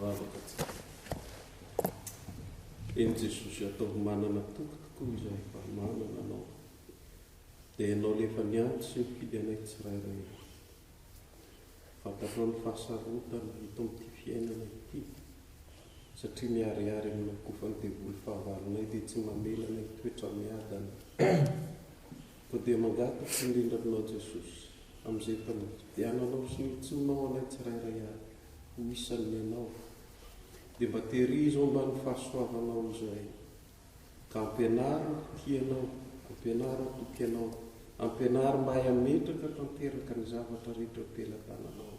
Vavaka tsika. Eny Jesosy, ataovy manana toky tokoa izahay fa manana Anao. Dia Ianao ilay efa niantso sy nifidy anay tsirairay avy. Fantatrao ny fahasarotana eto amin'ity fiainana ity, satria miharihary aminao koa fa ny devoly fahavalonay dia tsy mamela anay hitoetra miadana. Koa dia mangataka indrindra aminao Jesosy, amin'izay efa nifidiananao sy nitsoinao anay tsirairay avy ho isan'ny anao, dia mba tehirizo ambany fahasoavanao izahay, ka ampianaro ho tia Anao, ampianaro hatoky Anao, ampianaro mba hahay hametraka tanteraka ny zavatra rehetra eo am-pelatananao,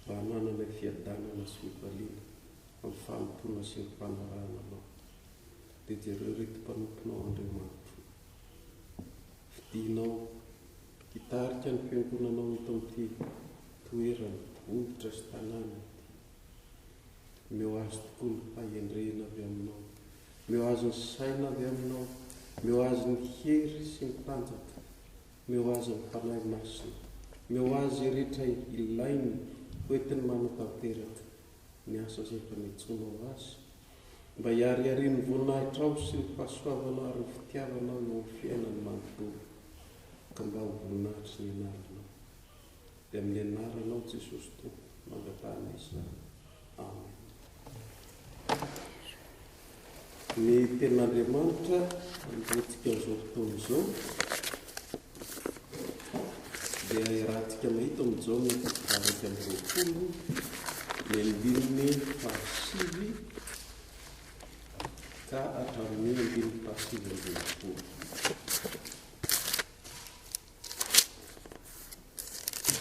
mba hanananay fiadanana sy fifaliana amin'ny fanompoana sy ny fanarahana Anao. Dia jereo ireto mpanomponao Andriamanitro. Fidinao hitarika ny fiangonanao eto amin'ity toerana, vohitra sy tanàna ity. Omeo azy tokoa ny fahendrena avy aminao. Omeo azy ny saina avy aminao. Omeo azy ny hery sy ny tanjaka. Omeo azy ny Fanahy Masina. Omeo azy izay rehetra ilainy hoentiny manatanteraka ny asa izay efa niantsoanao azy. Mba hihariharian'ny voninahitrao sy ny fahasoavanao ary ny fitiavanao eo amin'ny fiainany manontolo, ka mba ho voninahitry ny anaranao. Dia amin'ny anaranao Jesosy Tompo no angatahanay izany. Amen. Ny tenin'Andriamanitra androantsika amin'izao fotoana izao dia iarahantsika mahita ao amin'ny Jaona toko faha-21 ny andininy fahasivy ka hatramin'ny andininy fahasivy ambin'ny folo.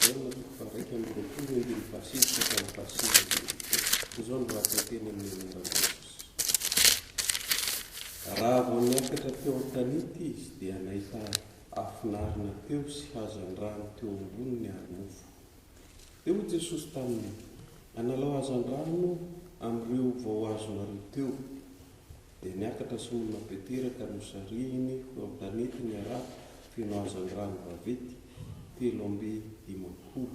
Jaona toko faha-21 andininy fahasivy ka hatramin'ny fahasivy ambin'ny folo. Izao no vakin-teny amin'ny anaran'i Jesosy. Raha vao niakatra teo an-tanety izy dia nahita afon'arina teo sy hazandrano teo amboniny ary mofo. Dia hoy Jesosy taminy, Analao hazandrano amin'ireo vao azonareo teo. Dia niakatra Simona Petera ka nosarihiny ho eo an-tanety ny harato feno hazandrano vaventy, 153.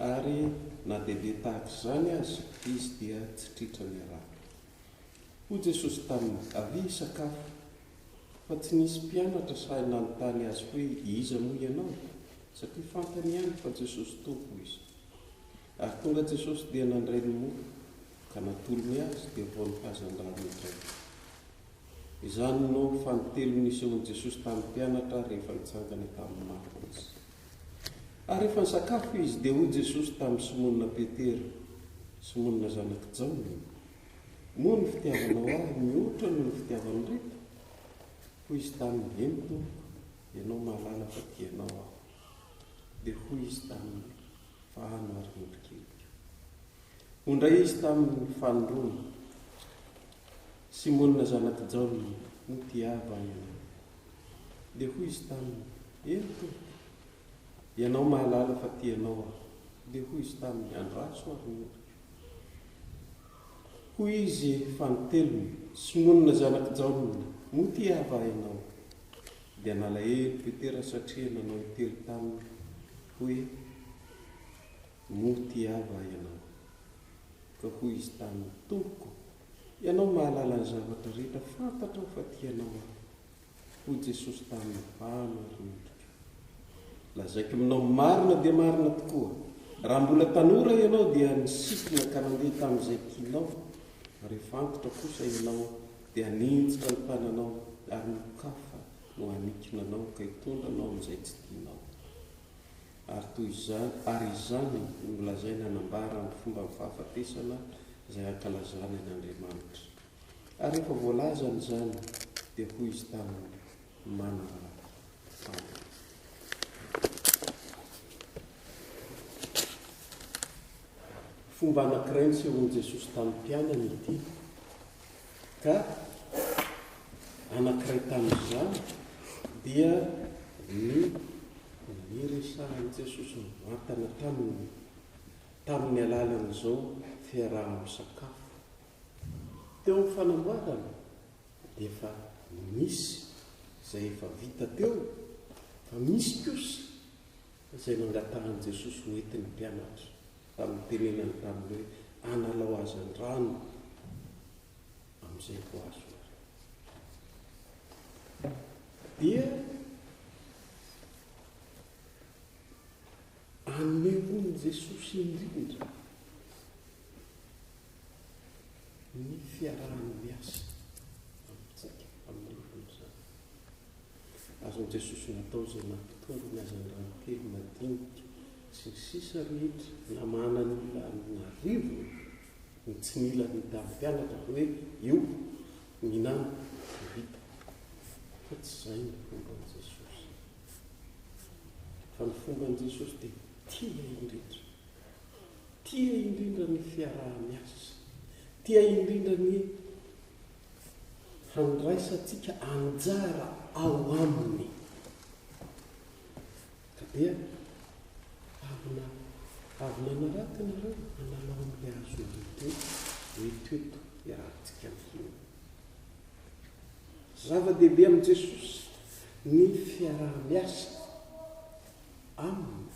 Ary na dia be tahaka izany aza izy dia tsy tritra ny harato. Hoy Jesosy taminy, Avia hisakafo. Fa tsy nisy mpianatra sahy nanontany Azy hoe, Iza moa Ianao? Satria fantany ihany fa Jesosy Tompo Izy. Ary tonga Jesosy dia nandray ny mofo, ka natolony azy, dia vao ny hazandrano indray. Izany no fanintelony nisehoan'i Jesosy tamin'ny mpianatra rehefa nitsangana tamin'ny maty Izy. Ary rehefa nisakafo izy, dia hoy Jesosy tamin'i Simona Petera, Simona zanak'i Jaona, moa ny fitiavanao Ahy mihoatra noho ny fitiavan'ireto? Hoy izy taminy, Eny, Tompoko, Ianao mahalala fa tia Anao aho. Dia hoy Izy taminy, Fahano ary ny ondrikeliko. Hoy indray Izy taminy fanindroany, Simona zanak'i Jaona, moa tia Ahy va ianao? Dia hoy izy taminy, Eny, Tompoko, Ianao mahalala fa tia Anao aho. Dia hoy izy taminy, Andraso ary ny ondriko. Hoy izy fanintelony, Simona zanak'i Jaona, moa tia Ahy va ianao? Dia nalahelo Petera satria nanao intelo taminy hoe, Moa tia Ahy va ianao? Ka hoy izy taminy, Tompoko, Ianao mahalala ny zavatra rehetra, fantatrao fa tia Anao aho. Hoy Jesosy taminy, Vano ary ny ondriko. Lazaiko aminao marina dia marina tokoa, raha mbola tanora ianao dia nisikina ka nandeha tamin'izay tianao, fa rehefa antitra kosa ianao dia haninjitra ny tananao ary ny olon-kafa no hanikina anao ka hitondra anao amin'izay tsy tianao. Ary toy izany, ary izany no nolazainy hanambara amin'ny fomban'ny fahafatesana izay hankalazany an' Andriamanitra. Ary rehefa voalazany izany, dia hoy izy taminy, Manaraha Ahy. Fomba anankiray nisehoan'i Jesosy tamin'ny mpianany ity, ka anankiray tamin'izany dia ny niresahan'i Jesosy mivantana taminy tamin'ny alalan'izao fiaraha-misakafo. Teo amin'ny fanamboarana dia efa nisy izay efa vita teo fa misy kosa izay nangatahan'i Jesosy ho entin'ny mpianatra. Tamin'ny nitenenany taminy hoe, Analao hazandrano amin'izay ho azonareo. Dia anehoan'i Jesosy indrindra ny fiarahany miasa amintsika amin'ny olona izany. Azon'i Jesosy natao izay nampitombo ny hazandrano kely madinika sy ny sisa rehetra namahana ny olona an'arivony ny tsy nila nitady mpianatra fa hoe io mihinana dia vita. Fa tsy izay ny fomban'i Jesosy. Fa ny fomban'i Jesosy dia tia indrindra. Tia indrindra ny fiaraha-miasa. Tia indrindra ny handraisantsika anjara ao aminy. Ka dia avy na avy nanarato ianareo, hanalao amin'ilay hazonareo teo, ho eto eto iarahantsika mihinana. Zava-dehibe amin'i Jesosy ny fiaraha-miasa Aminy,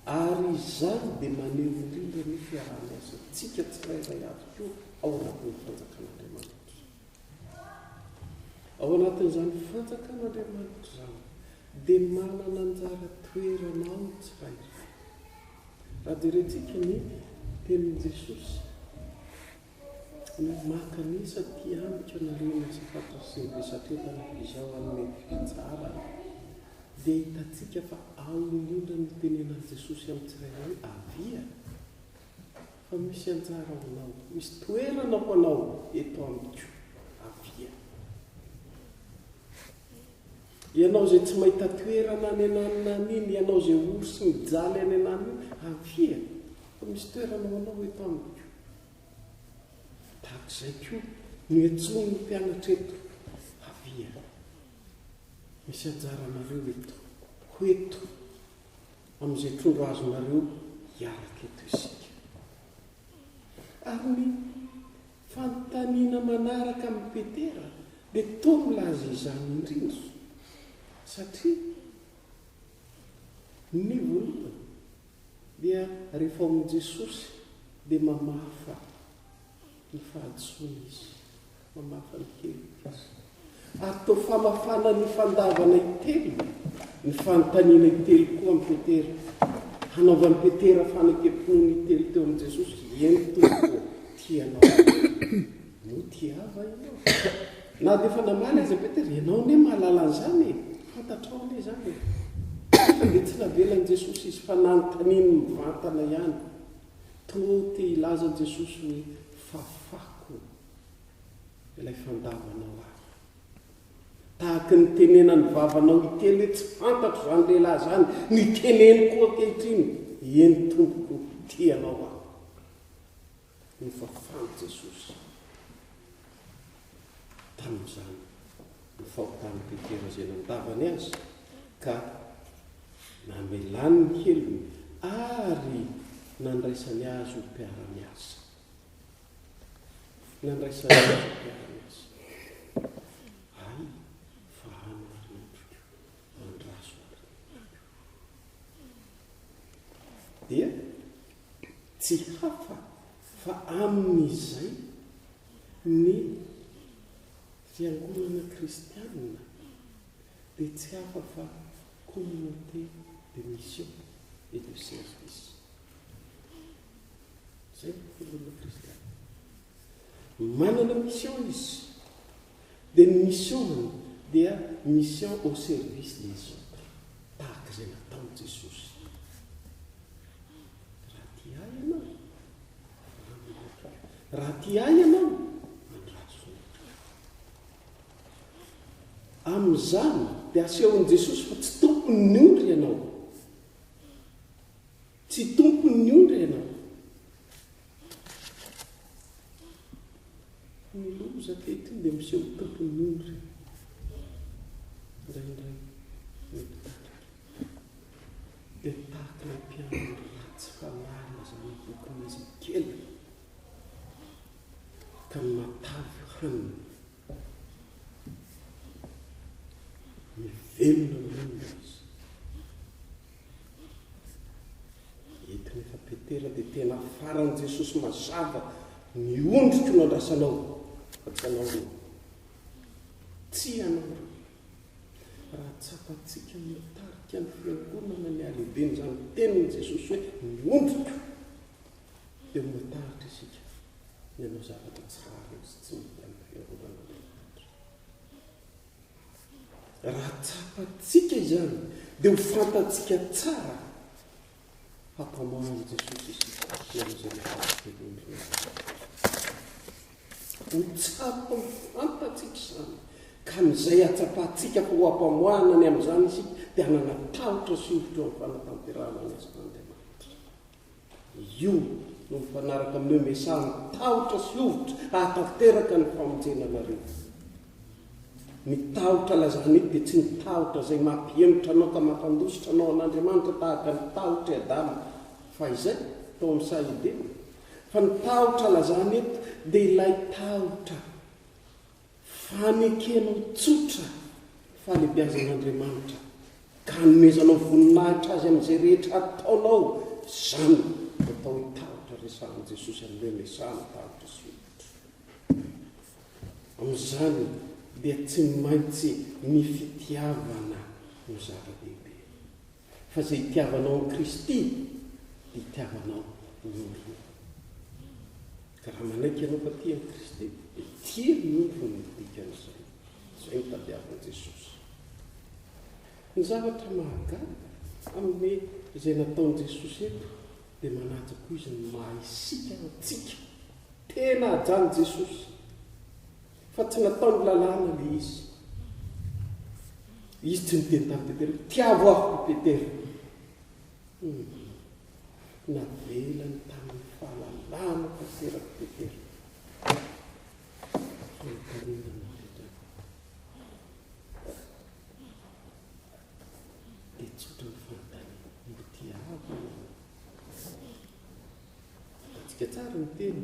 ary izany dia maneho indrindra ny fiaraha-miasantsika tsirairay avy koa ao anatin'ny Fanjakan'Andriamanitra. Ao anatin'izany Fanjakan'Andriamanitra izany dia manana anjara toerana ao ny tsirairay. Raha jerentsika ny tenin'i Jesosy, Ny mankanesa aty amiko ianareo miasa fatratra sy mivesatra entana izaho hanome fitsarana dia hitantsika fa ao indrindra no itenenan'i Jesosy amin'ny tsirairay hoe avia fa misy anjara ho anao, misy toerana ho anao eto amiko, avia. Ianao izay tsy mahita toerana any ananona any iny, ianao izay ory sy mijaly any ananona iny, avia fa misy toerana ho anao eto amiko. Tahaka izay koa no iantsoany ny mpianatra eto, Avia, misy anjaranareo eto, ho eto, amin'izay trondro azonareo hiaraka eto isika. Ary ny fanontaniana manaraka amin'i Petera dia toa milaza izany indrindra, satria ny voalohany, Dia rehefa ao amin'i Jesosy dia mamafa ny fahadisoana Izy, mamafa ny heloka Izy. Ary toa famafana ny fandavana intelo, ny fanontaniana intelo koa amin'i Petera. Hanaovan'i Petera fanekem-pinoana intelo teo amin'i Jesosy, Eny Tompo ô, tia Anao aho. Moa tia Ahy va Ianao? Na dia efa namaly aza Petera, Ianao anie mahalala an'izany e! Fantatrao anie izany e! Nefa dia tsy navelan'i Jesosy izy fa nanontaniany mivantana ihany. Toa te hilaza Jesosy hoe, Fafako ilay fandavanao ahy. Tahaka ny nitenenan'ny vavanao hiteny hoe tsy fantatro izany lehilahy izany, no iteneno koa ankehitriny, Eny Tompoko, tia Anao aho. Nofafan'i Jesosy tamin'izany ny fahotan'i Petera izay nandavany azy, ka namelany ny helony ary nandraisany azy ho mpiara-miasa. Nandraisany azy ho mpiara-miasa. Hay, fahano ary ny ondriko, andraso ary ny ondriko. Dia Tsy hafa fa amin'izay ny fiangonana kristianina dia tsy hafa fa communauté de mission et de service. Izay ny fiangonana kristianina. Manana mission izy. Dia ny mission-ny dia mission au service des autres. Tahaka izay nataon'i Jesosy. Raha tia ahy ianao, rano loatra. Raha tia ahy ianao, andraso ny androko. Amin'izany dia asehon'i Jesosy fa tsy tompon'ny ondry ianao. Tsy tompon'ny ondry ianao. Ny loza ankehitriny dia miseho ho tompon'ny ondry indraindray ny mpitarika. Dia tahaka ilay mpiandry ratsy fanahy lazain'ny bokin'i Ezekiela, ka ny matavy hanina, mivelona amin'ny olona izy. Eto nefa Petera dia tena. Nambaran'i Jesosy mazava, Ny ondriko no andrasanao, fa tsy anao ireo. Tsy anao ireo. Raha tsapantsika mitarika ny fiangonana ny halehiben'izany tenin'i Jesosy hoe ny ondriko, dia ho matahotra isika ny hanao zavatra tsy rariny sy tsy mety amin'ny fiangonan'Andriamanitra. Raha tsapantsika izany, dia ho fantatsika tsara fa mpamoahan'i Jesosy isika ny amin'izay mahazo velondrona. Ho tsapa ho fantatsika izany, ka amin'izay hahatsapantsika fa ho ampamoahana ny amin'izany isika, dia hanana tahotra sy hovitra eo amin'ny fanatanterahana ny asan'Andriamanitra. Io no mifanaraka amin'ny hoe Mesaha ny tahotra sy hovitra hahatanteraka ny famonjena anareo. Ny tahotra lazaina eto dia tsy ny tahotra izay mampihemotra anao ka mampandositra anao an'Andriamanitra tahaka ny tahotr'i Adama fahizay tao amin'ny saha Edena. Fa ny tahotra lazaina eto dia ilay tahotra Fanekenao tsotra ny fahalebiazan'Andriamanitra ka hanomezanao voninahitra Azy amin'izay rehetra ataonao, izany no atao hoe tahotra resahan'i Jesosy amin'ny hoe Mesaha ny tahotra sy hoditra. Amin'izany dia tsy maintsy ny fitiavana no zava-dehibe. Fa izay itiavanao an'i Kristy dia itiavanao ny olona. Ka raha manaiky ianao fa tia an'i Kristy dia tia ny olona no dikan'izay. Izay no tadiavin'i Jesosy. Ny zavatra mahagaga amin'ny izay nataon'i Jesosy eto dia manaja koa izy ny maha isika antsika. Tena hajan'i Jesosy. Fa tsy nataony lalàna ilay izy. Izy tsy niteny tamin'i Petera hoe, Tiavo aho, ry Petera. Hum. Navelany tamin'ny fahalalana tanterak'i Petera. Fanontaniana napetrany. Dia tsotra ny fanontaniana. Moa tia ahy ve ianao? Fantatsika tsara ny teny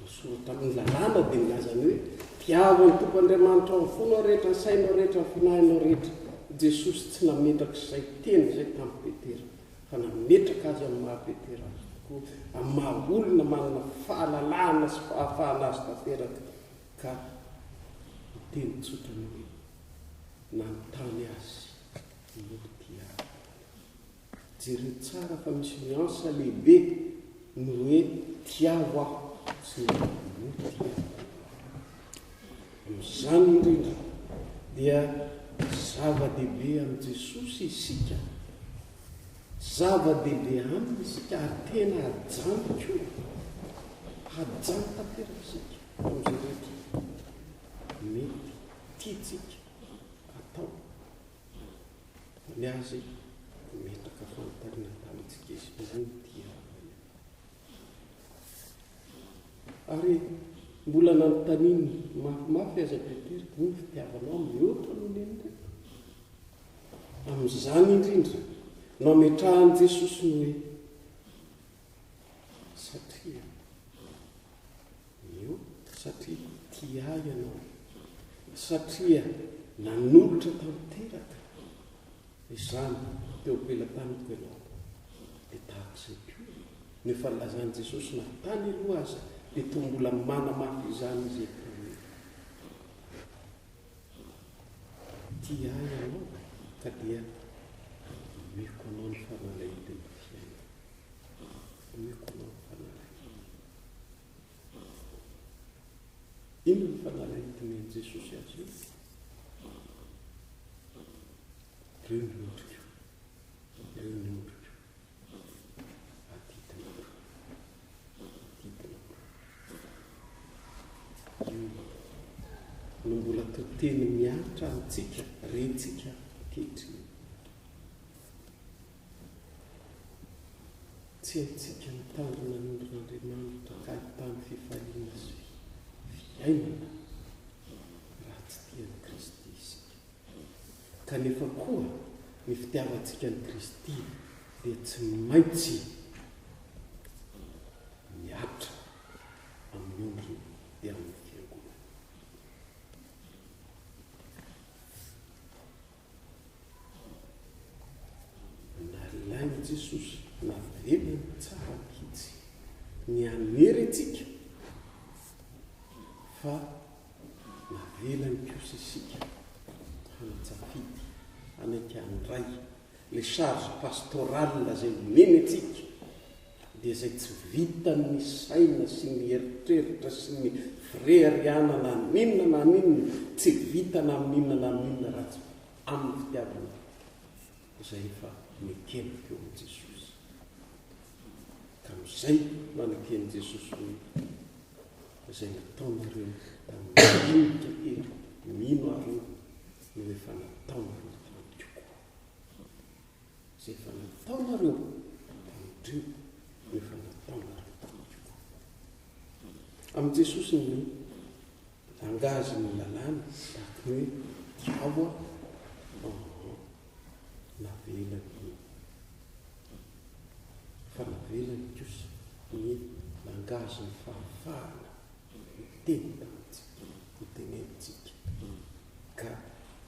voasoratra amin'ny lalàna dia milaza ny hoe, Tiavo ny Tompo Andriamanitrao amin'ny fonao rehetra, ny sainao rehetra, ny fanahinao rehetra. Jesosy tsy nametraka izay teny izay tamin'i Petera, fa nametraka azy amin'ny maha Petera azy tokoa, amin'ny maha olona manana fahalalahana sy fahafahana azy tanteraka, ka niteny tsotra ny hoe, nanontany azy, Moa tia ahy ianao? Jereo tsara fa misy nuance lehibe ny hoe tiavo aho sy ny hoe moa tia aho. Amin'izany indrindra dia zava-dehibe amin'i Jesosy isika, zava-dehibe aminy isika ary tena hajany koa, hajany tanteraka isika amin'izay rehetra mety tiantsika atao. Fa ny azy nametraka fanontaniana tamintsika izy, Moa tia ahy ianao? Ary mbola nanontaniany mafimafy aza Petera, Moa ny fitiavanao mihoatra noho ny an'ireto? Amin'izany indrindra no ametrahan'i Jesosy ny hoe, Satria Io, satria tia ahy ianao, satria nanolotra tanteraka izany teo am-pelatanako ianao, dia tahaka izay koa no efa nilazan'i Jesosy na tany aloha aza, dia toa mbola manamafy izany Izy eto hoe, Tia ahy ianao ka dia omeko anao ny fanalahidin'ny fiainana. Omeko anao ny fanalahidiny. Inona no fanalahidy nomen'i Jesosy azy io? Ireo ny ondriko. Ireo ny ondriko. Adidinareo. Adidinareo. Io no mbola to teny mihatra amintsika, rentsika ankehitriny. Tsy haintsika mitandrina ny ondrin'Andriamanitra ka ahitany fifaliana sy fiainana raha tsy tia an'i Kristy isika. Kanefa koa ny fitiavantsika an'i Kristy dia tsy maintsy mihatra amin'ny ondriny dia amin'ny fiangonany. Nalain'i Jesosy navelany tsara mihitsy. Ny hanery antsika fa navelany kosa isika hanan-tsafidy, hanaiky handray ilay charge pastorale izay omeny antsika dia izay tsy vitan'ny saina sy ny eritreritra sy ny fireharehana na n'inona na n'inona, tsy vita na amin'inona na amin'inona raha tsy amin'ny fitiavana izay efa nekena teo amin'i Jesosy. Ka amin'izay no aneken'i Jesosy hoe izay nataonareo tamin'ny madinika kely mino ahy ireo no efa nataonareo tamiko koa. Izay efa nataonareo tamindreo no efa nataonareo tamiko koa. Amin'i Jesosy ny langage ny lalàna tahaka ny hoe tiavo aho, navelany iny. Fa navelany kosa ny langage ny fahafahana miteny tamintsika, hotenenintsika. Ka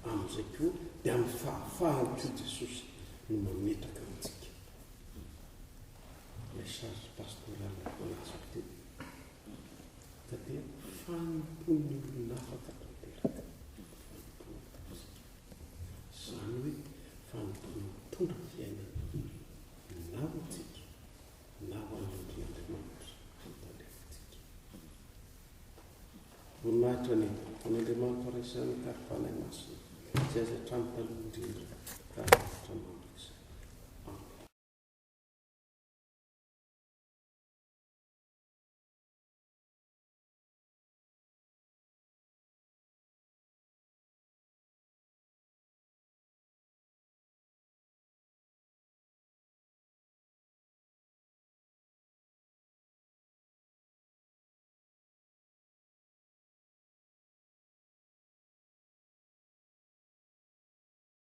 amin'izay koa dia amin'ny fahafahany koa Jesosy no mametraka amintsika ilay charge pastorale voalazako teo. Ka dia fanompoan'ny olona afaka tanteraka ny fanompoana ataontsika. Izany hoe fanompoana mitondra fiainana na ho antsika na ho an'Andriamanitra mitandremantsika. Voninahitra anie ho an'Andriamanitra Ray Zanaka ary Fanahy Masina, izay azy hatramin'ny taloha indrindra ka hatramin'ny.